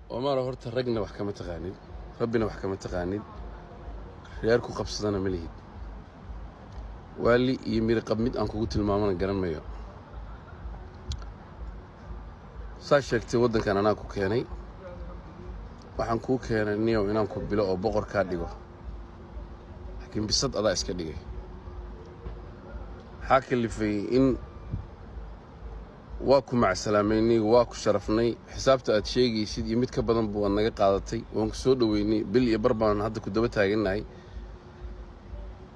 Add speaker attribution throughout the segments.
Speaker 1: Omar, horta ragna wax kama taqaanid, rabbina wax kama taqaanid, reer ku qabsadana ma lihid. Waali iyo miriqab mid aan kugu tilmaamana garan mayo. Saa sheegtay, waddankan anaa ku keenay. Waxaan kuu keenay, niyow, inaan ku bilo oo boqor kaa dhigo, laakiin bisad adaa iska dhigay. Maxaa kalifay in waa ku macsalaamaynay, waa ku sharafnay? Xisaabta aad sheegaysid iyo mid ka badan bu waad naga qaadatay. Waan ku soo dhoweynay, bil iyo bar baan hadda ku daba taagannahay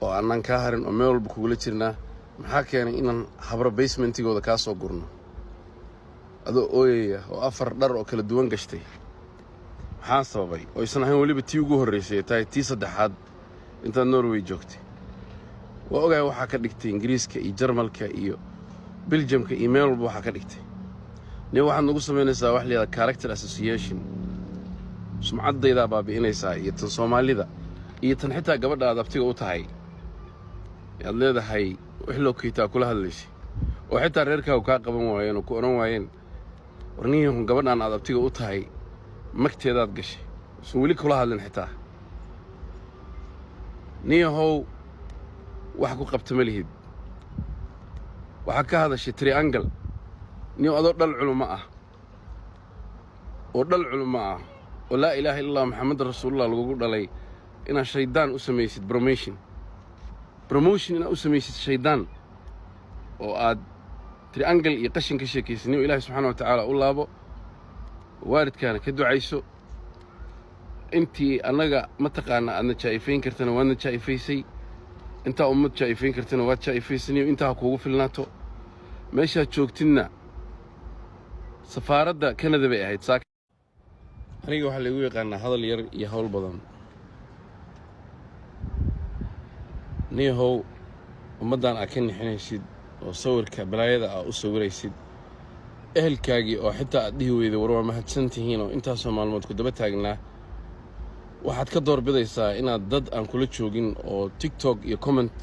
Speaker 1: oo aanaan kaa harin oo meel walba kugula jirnaa. Maxaa keenay inaan habro basementigooda kaa soo gurno adoo ooyaya oo afar dhar oo kala duwan gashtay? Maxaa sababay oo aysan ahayn weliba tii ugu horraysay, tahay tii saddexaad intaad Norway joogtay? Waa ogahay waxaa ka dhigtay Ingiriiska iyo Jarmalka iyo Beljamka iyo meel walba waxaa ka dhigtay. Nin waxaad nagu samaynaysaa wax la yidhaha character association. Sumcaddaydaa baabi'inaysaa iyo tan Soomaalida iyo tan xitaa gabadha aad abtiga u tahay aad leedahay wix loo keytaa kula hadlaysay, oo xitaa reerkaagu kaa qaban waayeen oo ku odhan waayeen, "Warnihihun, gabadhaan aad abtiga u tahay magteedaad gashay." Usan weli kula hadlin xitaa. Niyahow, wax ku qabta ma lihid. Waxaa ka hadashay triangle. Niyow, adoo dhal culummo ah oo dhal culummo ah oo laa ilaaha illa Allah Maxamed rasuulullah lagugu dhalay, inaad shaydaan u samaysid promotion, promotion inaad u samaysid shaydaan oo aad triangle iyo qashin ka sheekaysid. Niyow, Ilaahay subxaana wa tacaala u laabo, waalidkaana ka ducayso. Intii annaga mataqaana aadna jaa'ifayn kartana waadna jaa'ifaysay, intaa ummad jaa'ifayn kartana waad jaa'ifaysay. Niyow, intaa ha kuugu filnaato. Meeshaad joogtidna safaaradda Canada bay ahayd. Aniga waxaa laygu yaqaanaa hadal yar iyo hawl badan. Niyahow, ummaddan aad ka nixinaysid oo sawirka balaayada aa u sawiraysid, ehelkaagii oo xitaa aad dhihi weyday, "War, waa mahadsan tihiin," oo intaasoo maalmood ku daba taagnaa, waxaad ka doorbidaysaa inaad dad aan kula joogin oo TikTok iyo comment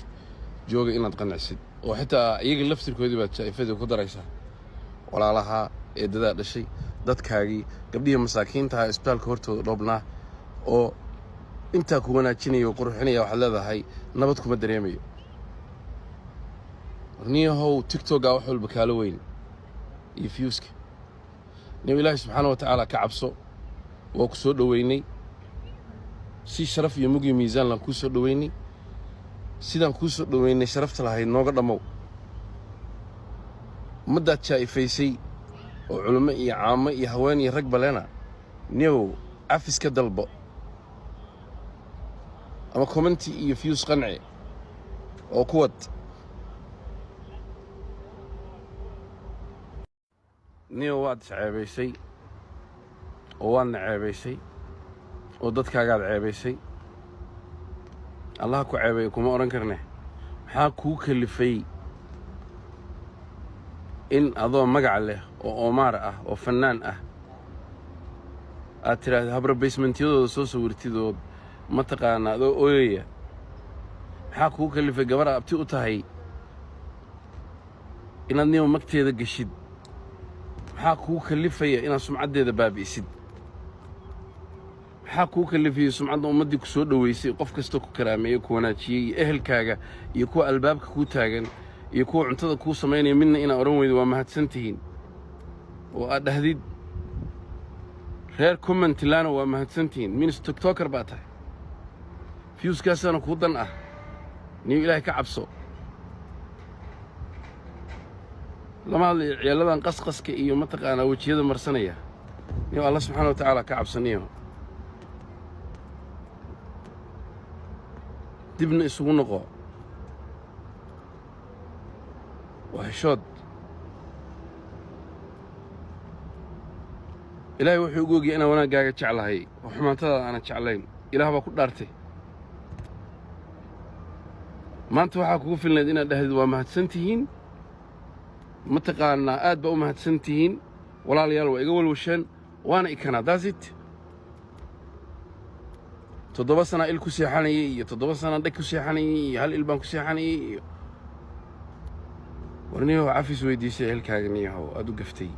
Speaker 1: jooga inaad qancisid, oo xitaa iyaga laftirkoodii baad jaa'ifadii ku daraysaa. Walaalahaa, eedadaa dhashay, dadkaagii, gabdhihii masaakiintaha isbitaalka hortooda dhoobnaa oo intaa ku wanaajinaya oo qurxinaya, waxaad leedahay nabad kuma dareemayo. Niyahow, TikTokaa wax walba kaala weyn iyo viewska. Niyow, Ilaahay subxaana wa tacaala ka cabso. Waa ku soo dhoweynay si sharaf iyo mug iyo miisaan laan kuu soo dhoweynay. Sidaan kuu soo dhoweynay sharafta lahayd nooga dhammow. Ummaddaad jaa'ifaysay oo culummo iyo caamo iyo haween iyo rag balena, niyow, cafis ka dalbo ama comment iyo views qanci oo ku wad. Niyow, waad isceebaysay oo waadna ceebaysay oo dadkaagaad ceebaysay. Allaha ku ceebeeyo kuma odhan karne. Maxaa kuu kalifay in adoo magac leh oo Oomaar ah oo fannaan ah aad tidhaahdo habra basementyadooda soo sawirtid ood mataqaanaa adoo ooyaya? Maxaa kuu kalifay gabar abti u tahay inaad niyow magteeda geshid? Maxaa kuu kalifaya inaad sumcaddeeda baabi'isid? Maxaa kuu kalifayay sumcadda ummaddii ku soo dhoweysay, qof kastoo ku karaameeyey, ku wanaajiyey, iyo ehelkaaga iyo kuwa albaabka kuu taagan iyo kuwa cuntada kuu samaynaya midna inaad odhan weydo, "Waa mahadsan tihiin," oo aad dhahdid, "Reer commentilana, waa mahadsan tihiin"? Minis TikToker baa tahay, viewskaasaana kuu dan ah. Niyo, Ilaahay ka cabso. Lama hadlayo ciyaaladan qasqaska iyo mataqaanaa wejiyada marsanaya. Niyo, Alla subxaana wa tacaala ka cabsaniyo, dibna isugu noqo. Waa heshood. Ilaahay wuxuu ugu ogyahay inaan wanaaggaaga jeclahay oo xumaantadaada aanan jeclayn. Ilaah baa ku dhaartay. Maanta waxaa kugu filnayd inaad dhahdid, "Waa mahadsan tihiin, mataqaanaa, aad baa u mahadsan tihiin, walaalayaal, waa iga walwasheen, waana ikanaa." Daasit 7 sanaa il ku seexanayay iyo 7 sanaa dheg ku seexanayay iyo hal il baan ku seexanayay iyo war niyahow, cafis weydiisay ehelkaaga. Niyahow, aad u gaftay.